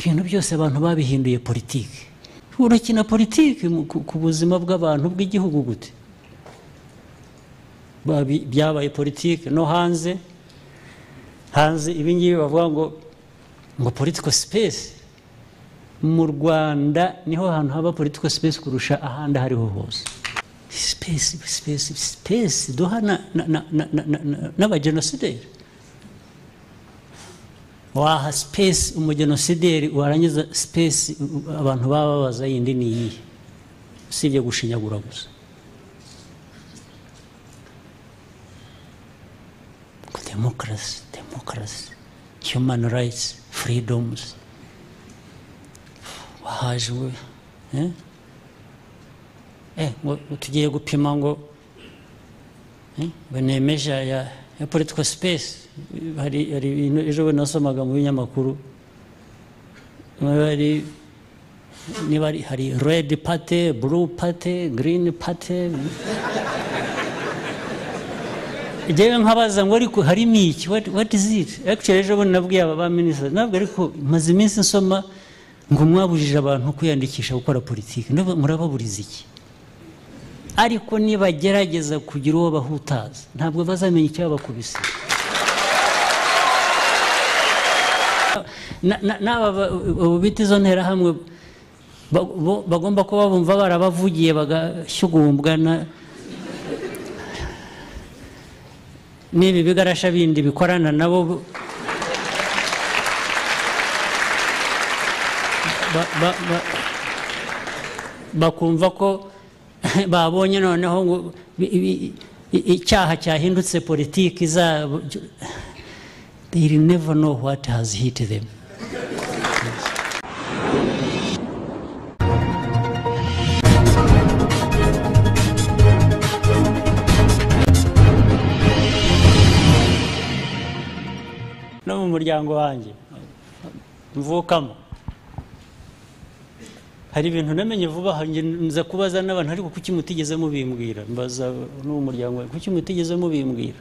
Ibintu byose abantu babihinduye politiki. Urakina politiki ku buzima bw'abantu bw'igihugu gute? Byabaye politiki no hanze. Hanze ibingibi bavuga ngo political space. Mu Rwanda niho hantu haba political space kurusha ahandi hariho hose. Space, space, space duha n'abagenosideri. Waha space umugenosideri warangiza space abantu bababaza yindi ni iyihe? Usibye gushinyagura gusa. Democracy, democracy, human rights, freedoms. Wahaje we, tugiye gupima ngo banemeje ya political space. Hari ejo bundi nasomaga mu binyamakuru, niba hari red party, blue party, green party. Jewe nkabaza ngo ariko harimo iki? What is it? Actually ejo bundi nabwiye aba ba minister, nabwo ariko maze iminsi nsoma ngo mwabujije abantu kwiyandikisha gukora politiki, murababuriza iki? Ariko nibagerageza kugira uwo bahutaza ntabwo bazamenya icyabakubise. N'aba bita izo nterahamwe bagomba kuba bumva barabavugiye bagashyugumbwa n'ibi bigarasha bindi bikorana nabo bakumva ko babonye noneho ngo icyaha cyahindutse politiki zabo. They will never know what has hit them. No mu muryango wanjye mvukamo hari ibintu namenye vuba, nza kubaza n'abantu ariko kuki mutigeze mubimbwira? Mbaza n'uwo muryango, kuki mutigeze mubimbwira?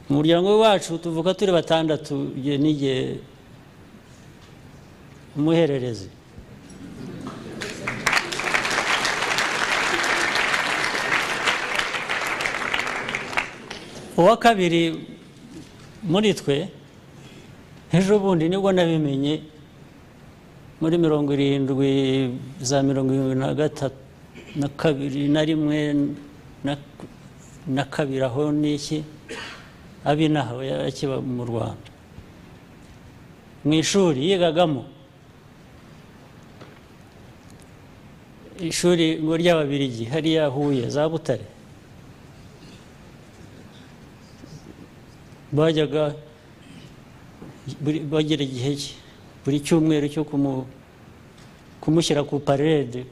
Mu muryango wacu tuvuka turi batandatu, nige umuhererezi. Uwa kabiri muri twe ejo bundi nibwo nabimenye muri 70 za 73 na 2 na 1 na 2 aho niki abinaho yakiba mu Rwanda mu ishuri yigagamo, ishuri ngo ry'Ababirigi hariya Huye za Butare. Bajyaga bagera igihe buri cyumweru cyo kumushyira ku parade,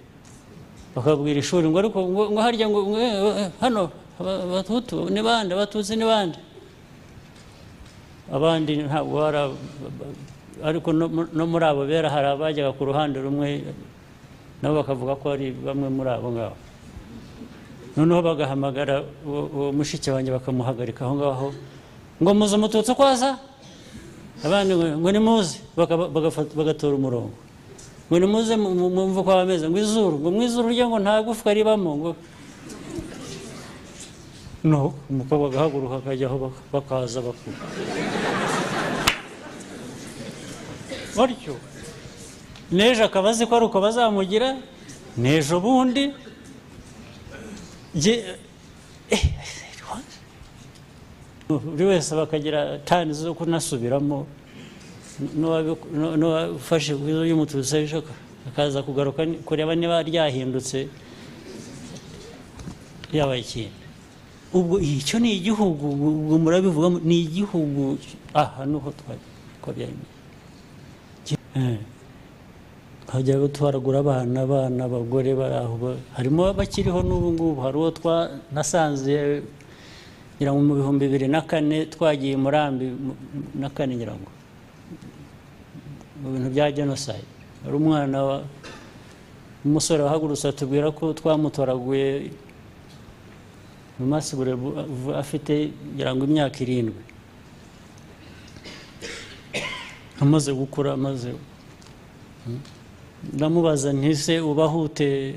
bakabwira ishuri ngo ariko ngo harya ngo hano Abatutsi ni bande, Abatutsi ni bande? Abandi ntabwo ariko no muri abo bera hari abajyaga ku ruhande rumwe nabo bakavuga ko ari bamwe muri abo ngabo. Noneho bagahamagara uwo mushiki wanjye bakamuhagarika aho ngaho ngo muze Umututsi kwaza, abandi ngo nimuze, bagatora umurongo ngo nimuze mumve uko bameze, ngo izuru, ngo mu izuru rye ngo nta gufwa ribamo, ngo no umukobwa agahaguruka akajya aho bakaza bakuru batyo. N'ejo akaba azi ko ari uko bazamugira, n'ejo bundi buri wese bakagira tani zo kunasubiramo, n'uwafashe y'Umututsi ejo akaza kugaruka kureba niba ryahindutse yabaye ikintu. Ubwo icyo ni igihugu, ubwo murabivuga ni igihugu. Aha niho twabyemeye. Twajyaga twaragura abana, abagore bari aho, harimo abakiriho n'ubu ngubu. Hari uwo nasanze ngira ngo mu 2004 twagiye Murambi na 4 ngira ngo mu bintu bya genocide. Hari umwana umusore wahagurutse atubwira ko twamutoraguye mu masigure afite ngira ngo imyaka 7. Amaze gukura, amaze ndamubaza nti se ubahute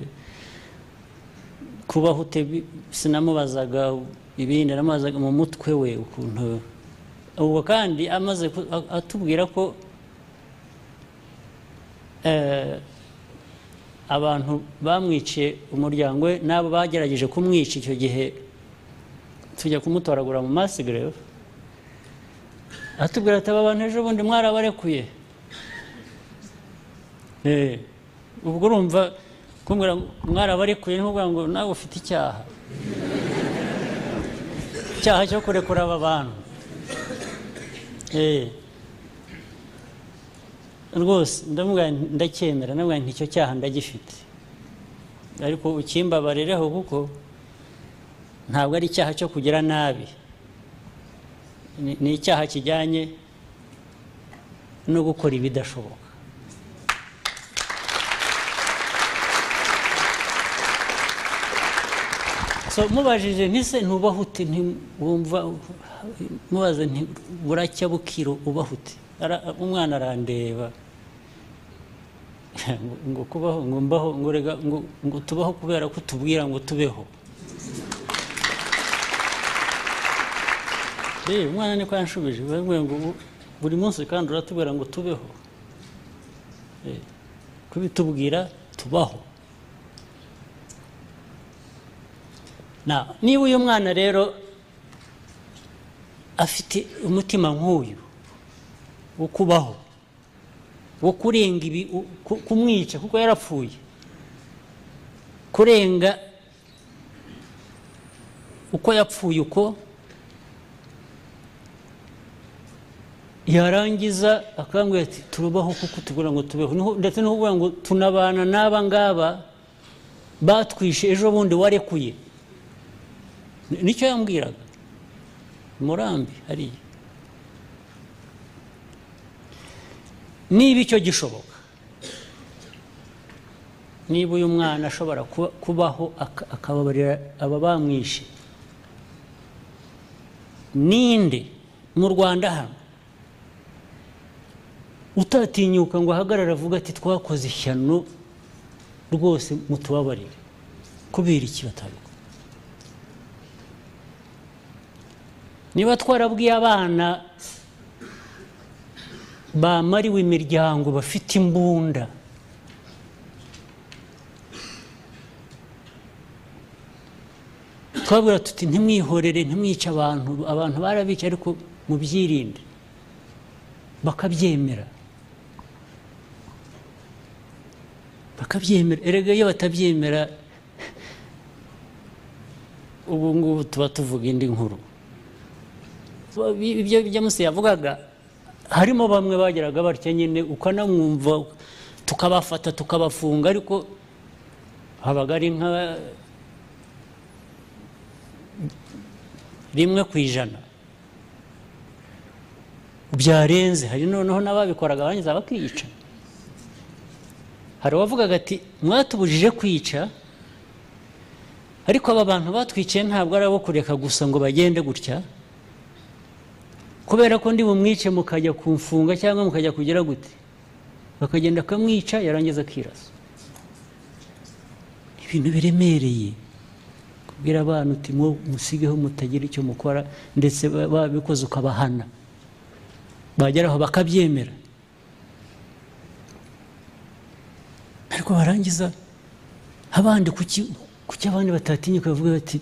kubahute, sinamubazaga ibindi, namubazaga mu mutwe we ukuntu. Ubwo kandi amaze atubwira ko abantu bamwiciye umuryango we nabo bagerageje kumwica icyo gihe tujya kumutoragura mu mass grave, atubwira ati aba bantu ejo bundi mwarabarekuye. Ubwo urumva kumbwira mwarabarekuye ni ukuvuga ngo nawe ufite icyaha, icyaha cyo kurekura aba bantu. Rwose ndamubwira ndacyemera, ndamubwira nti icyo cyaha ndagifite, ariko ukimbabarireho kuko ntabwo ari icyaha cyo kugira nabi, ni icyaha kijyanye no gukora ibidashoboka. So mubajije nti se ntubahute, ntiwumva, mubaze nti buracya bukiro ubahute, umwana arandeba ngo kubaho, ngo mbaho, ngo rega, ngo tubaho kubera ko tubwira ngo tubeho. Umwana niko yanshubije, ngo buri munsi kandi uratubwira ngo tubeho, kubitubwira tubaho. Na niba uyu mwana rero afite umutima nk'uyu wo kubaho, wo kurenga ibi, kumwica kuko yarapfuye, kurenga uko yapfuye uko yarangiza akambwira ati turubaho kuko tubwira ngo tubeho, ndetse no kuvuga ngo tunabana n'aba ngaba batwishe ejo bundi warekuye. Nicyo yambwiraga Murambi hariya. Niba icyo gishoboka, niba uyu mwana ashobora kubaho akababarira aba bamwishe, ninde mu Rwanda hano utatinyuka ngo ahagarare avuga ati twakoze ishyano rwose mutubabarire? Kubera iki batabikora? Niba twarabwiye abana bamariwe imiryango bafite imbunda, twabwira tuti ntimwihorere, ntimwice abantu, abantu barabica ariko mubyirinde, bakabyemera, bakabyemera. Erega iyo batabyemera ubu ngubu tuba tuvuga indi nkuru. Ibyo James yavugaga harimo bamwe bageraga batya nyine ukanamwumva, tukabafata tukabafunga, ariko habaga ari nka 1% byarenze. Hari noneho n'ababikoraga barangiza bakica. Hari uwavugaga ati mwatubujije kwica, ariko aba bantu batwiciye ntabwo ari abo kureka gusa ngo bagende gutya, kubera ko ndi bumwice mukajya kumfunga cyangwa mukajya kugira gute, bakagenda akamwica yarangiza akirasa. Ibintu biremereye kubwira abantu uti musigeho mutagira icyo mukora, ndetse babikoze ukabahana, bageraho bakabyemera, ariko barangiza abandi kuki abandi batatinyuka bavuga bati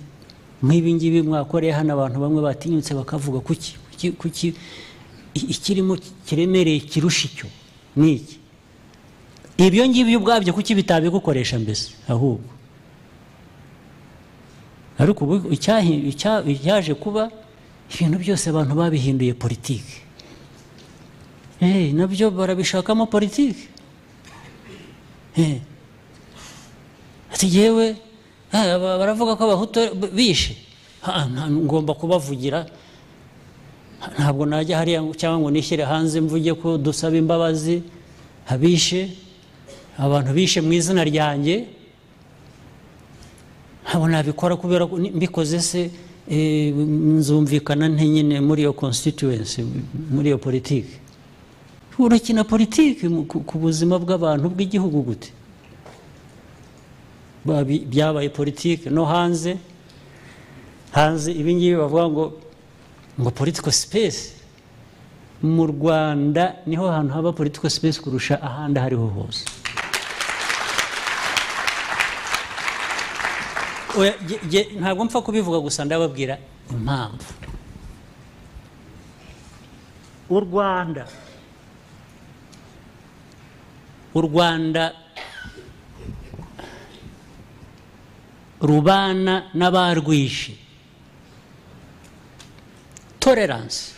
nk'ibi ngibi mwakoreye hano, abantu bamwe batinyutse bakavuga kuki kuki ikirimo kiremereye kirusha icyo niki, ibyo ngibyo ubwabyo kuki bitabigukoresha mbese ahubwo. Ariko ubu icyaje kuba ibintu byose abantu babihinduye politiki, nabyo barabishakamo politiki. Ati yewe baravuga ko abahutu bishe, ngomba kubavugira, ntabwo najya hariya cyangwa ngo nishyire hanze mvuge ko dusaba imbabazi abishe, abantu bishe mu izina ryanjye, ntabwo nabikora kubera ko mbikoze se nzumvikana nte nyine muri iyo constituency, muri iyo politiki. Urakina politiki ku buzima bw'abantu bw'igihugu gute? Byabaye politiki no hanze. Hanze ibingibi bavuga ngo political space. Mu Rwanda niho hantu haba political space kurusha ahandi hariho hose. Ntabwo mpfa kubivuga gusa, ndababwira impamvu. U Rwanda rubana n'abarwishe. Tolerance.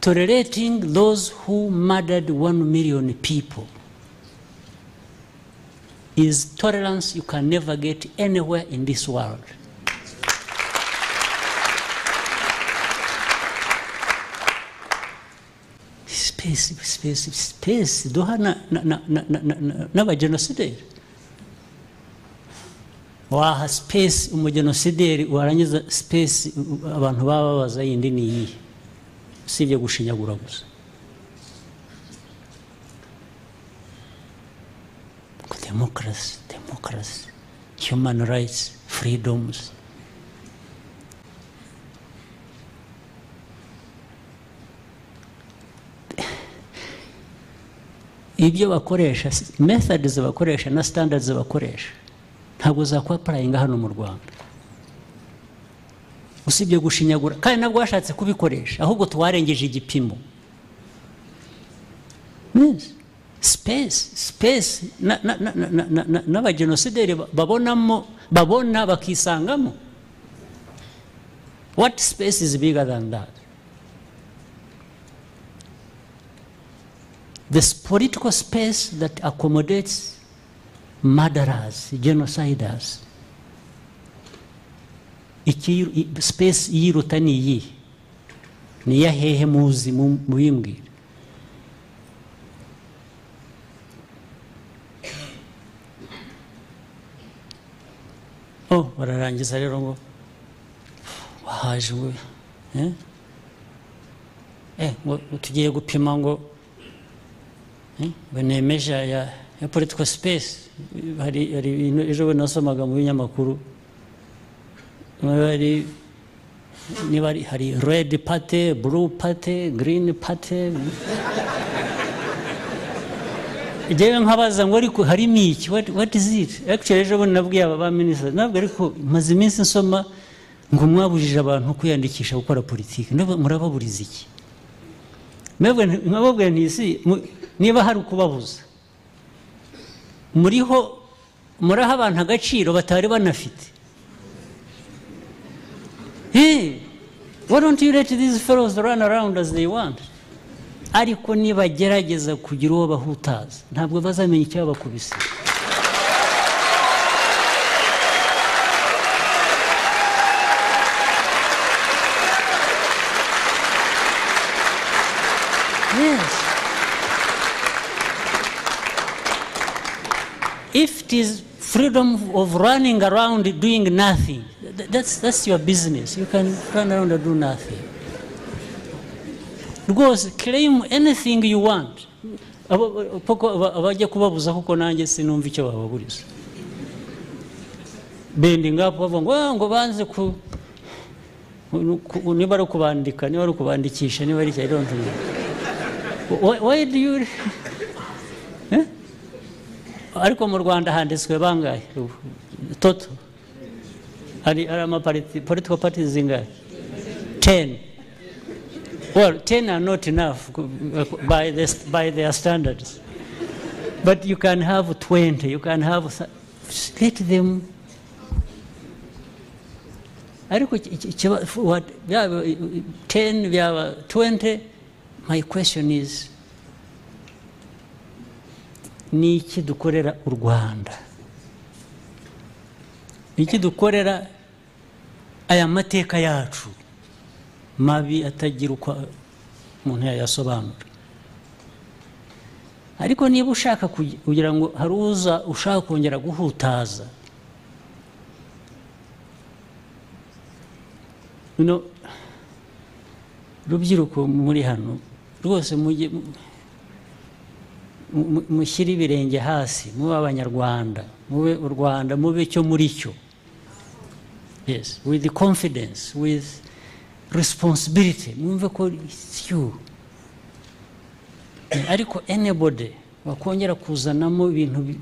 Tolerating those who murdered 1 million people is tolerance you can never get anywhere in this world. Space, space, space. Duha n'abagenosideri. Waha space umugenosideri warangiza space abantu bababaza yindi ni iyihe? Usibye gushinyagura gusa. Democracy, democracy, human rights, freedoms. Ibyo bakoresha, methods bakoresha na standards bakoresha ntabwo zakwapurayinga hano mu Rwanda. Usibye gushinyagura, kandi nabwo washatse kubikoresha, ahubwo twarengeje igipimo. Yes. Space, space n'abagenosideri babonamo, babona bakisangamo. What space is bigger than that? This political space that accommodates murderers, genociders. Iki space yiruta ni iyi? Ni ya hehe muzi mubimbwira? Oh, bararangiza rero ngo wahaje we, ngo tugiye gupima ngo banemeje ya political space. Hari ejo nasomaga mu binyamakuru, niba hari red party, blue party, green party. Jewe nkabaza ngo ariko harimo iki? What is it? Actually ejo bundi nabwiye aba ba minister, nabwo ariko maze iminsi nsoma ngo mwabujije abantu kwiyandikisha gukora politiki, murababuriza iki? Nkababwira nti si niba hari ukubabuza, muriho muraha abantu agaciro batari banafite. Hey, why don't you let these fellows run around as they want? Ariko nibagerageza kugira uwo bahutaza, ntabwo bazamenya icyabakubise. Yes. If it is freedom of running around doing nothing, that's your business. You can run around and do nothing. Rwose claim anything you want. Abajya kubabuza kuko nanjye sinumva icyo bababuriza. Bending up bavuga ngo banze ku niba ari kubandika, niba ari kubandikisha, niba ari I don't know. Why do you Ariko mu Rwanda handitswe bangahe? Toto. Hari ama political parties zingahe? 10. Well, 10 are not enough by their standards. But you can have 20, you can have, let them. Ariko 10, 20, my question is, ni iki dukorera u Rwanda? Ni iki dukorera aya mateka yacu mabi atagira uko umuntu yayasobanura? Ariko niba ushaka kugira ngo haruza ushaka kongera guhutaza, rubyiruko muri hano, Rwose mushyire ibirenge hasi, mube Abanyarwanda, mube u Rwanda, mube cyo muri cyo. Yes, with the confidence, with responsibility, mwumve ko it's you. Ariko anybody wakongera kuzanamo ibintu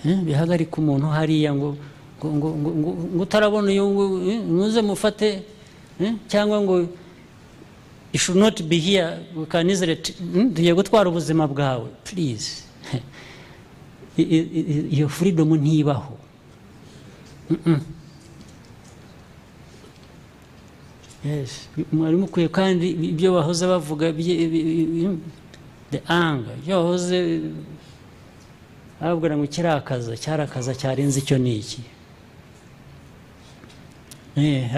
bihagarika umuntu hariya ngo ngo ngo utarabona uyu muze mufate, cyangwa ngo you should not be here, we can easily tugiye gutwara ubuzima bwawe, please. Iyo freedom ntibaho. Yes, mwari mukwiye kandi ibyo bahoze bavuga the anger, ibyo bahoze babwira ngo kirakaza, cyarakaza cyarenze icyo ni iki.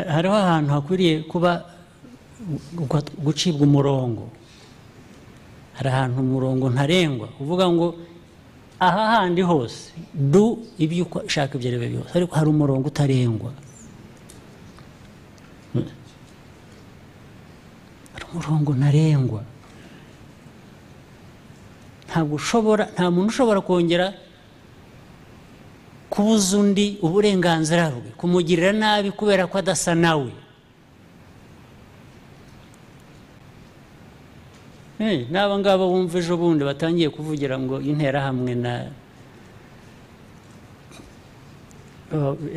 Hariho ahantu hakwiriye kuba gucibwa umurongo, hari ahantu umurongo ntarengwa uvuga ngo aha handi hose do ibyo ushaka ibyo ari byose, ariko hari umurongo utarengwa, hari umurongo ntarengwa. Ntabwo ushobora, nta muntu ushobora kongera kubuza undi uburenganzira bwe, kumugirira nabi kubera ko adasa nawe. N'aba ngaba bumva ejo bundi batangiye kuvugira ngo Interahamwe na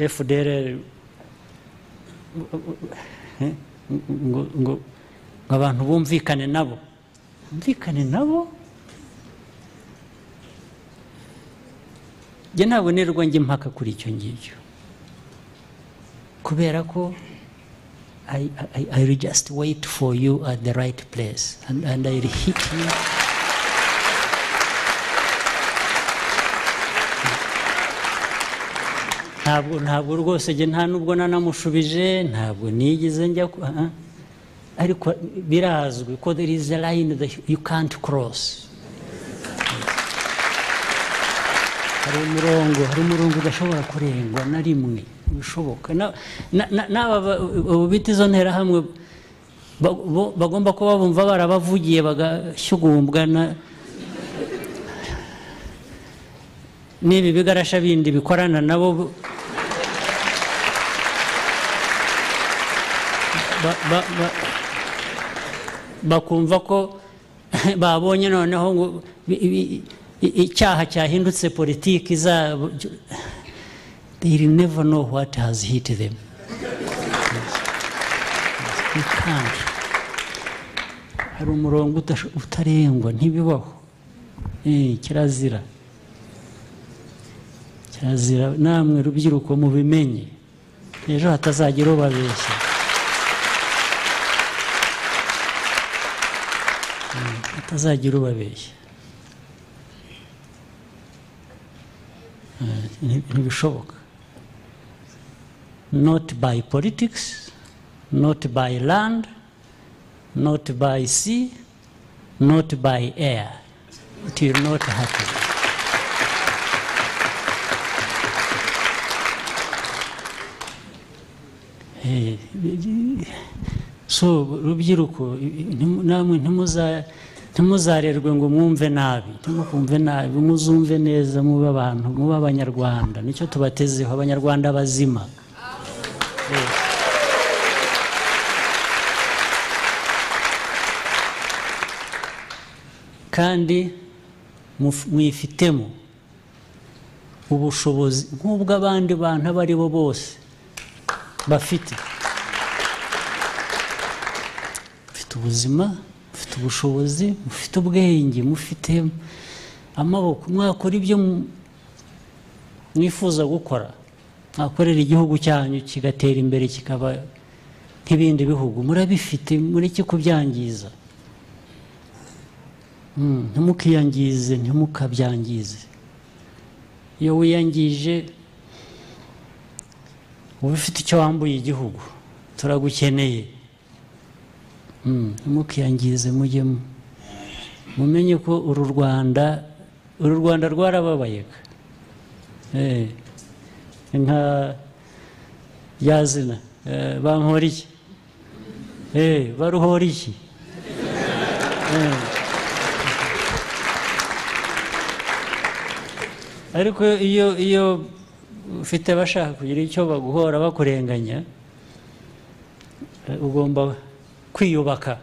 FDLR ngo abantu bumvikane nabo, bumvikane nabo. Njye ntabwo nirwa njye impaka kuri icyo ngicyo, kubera ko I will just wait for you at the right place and I will hit you. Ntabwo rwose njye nta nubwo nanamushubije, ntabwo nigeze njya, ariko birazwi ko there is a line that you can't cross. Hari umurongo udashobora kurengwa na rimwe, bishoboka. N'aba bita izo nterahamwe bagomba kuba bumva barabavugiye bagashyugumbwa n'ibi bigarasha bindi bikorana nabo, bakumva ko babonye noneho ngo icyaha cyahindutse politiki zabo. They will never know what has hit them. Yes. You can't. Hari umurongo utarengwa, ntibibaho. Kirazira. Kirazira, namwe rubyiruko mubimenye, ejo hatazagira ubabeshya. Hatazagira ubabeshya. Ntibishoboka. Not by politics, not by land, not by sea, not by air. It will not happen. So rubyiruko, namwe ntimuzarerwe ngo mwumve nabi, ntimukumve nabi, muzumve neza, mube abantu, mube Abanyarwanda. Nicyo tubatezeho, Abanyarwanda bazima. Kandi mwifitemo ubushobozi nk'ubw'abandi bantu abo ari bo bose bafite. Mufite ubuzima, mufite ubushobozi, mufite ubwenge, mufite amaboko, mwakora ibyo mwifuza gukora, mwakorera igihugu cyanyu kigatera imbere kikaba nk'ibindi bihugu. Murabifite, mureke kubyangiza. Ntimukiyangize, ntimukabyangize. Iyo wiyangije uba ufite icyo wambuye igihugu, turagukeneye. Ntimukiyangize, mujyemo mumenye ko uru Rwanda rwarababayega. Nka yazina Bamporiki Baruhora iki? Ariko iyo ufite abashaka kugira icyo baguhora bakurenganya, ugomba kwiyubaka.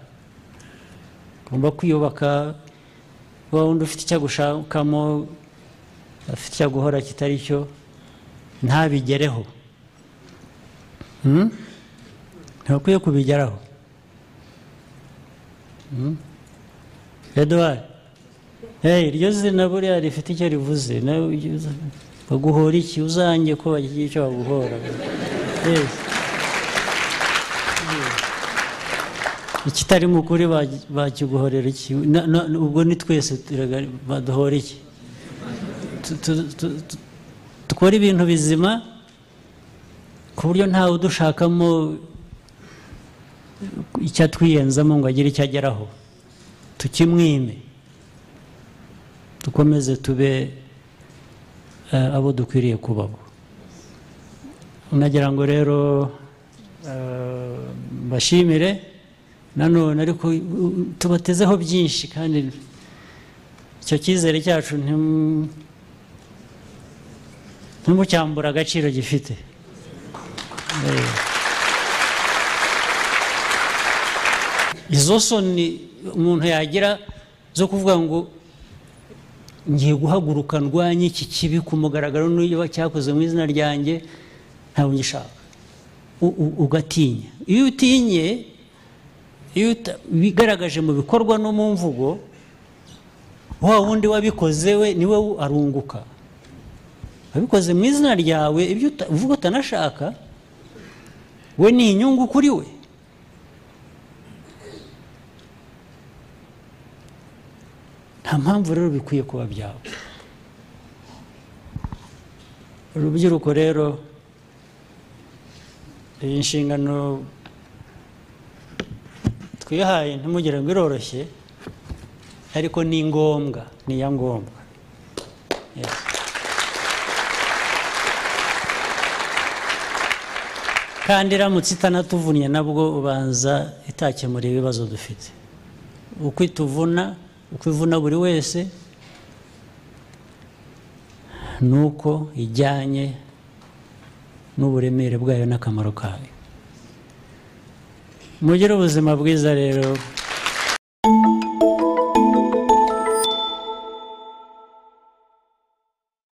Ugomba kwiyubaka, wa wundi ufite icyo agushakamo, afite icyo aguhora kitari cyo, ntabigereho. Ntakwiye kubigeraho. Edouard, iryo zina buriya rifite icyo rivuze. Baguhora iki? Uzange ko bagira icyo baguhora. Ikitari mu kuri bakiguhorera iki? Ubwo ni twese baduhora iki? Dukora ibintu bizima ku buryo ntawe udushakamo icyo atwiyenzamo ngo agire icyo ageraho, tukimwime, dukomeze tube abo dukwiriye kubabo. Nagira ngo rero mbashimire nanone, ariko tubatezeho byinshi, kandi icyo cyizere cyacu ntimucyambura agaciro gifite. Izo soni umuntu yagira zo kuvuga ngo ngiye guhaguruka ndwanye iki kibi ku mugaragaro n'iyo cyakoze mu izina ryanjye, ntabwo ngishaka. Ugatinya. Iyo utinye, iyo bigaragaje mu bikorwa no mu mvugo, wa wundi wabikoze we niwe arunguka. Wabikoze mu izina ryawe, ibyo uvuga utanashaka, we ni inyungu kuri we. Nta mpamvu rero bikwiye kuba byawe. Urubyiruko rero, iyi nshingano twihaye ntimugire ngo iroroshye, ariko ni ngombwa, ni iya ngombwa. Kandi iramutse itanatuvunnye nabwo ubanza itakemura ibibazo dufite. Uko ituvuna, uko ivuna buri wese, nuko ijyanye n'uburemere bwayo n'akamaro kayo. Mugire ubuzima bwiza rero.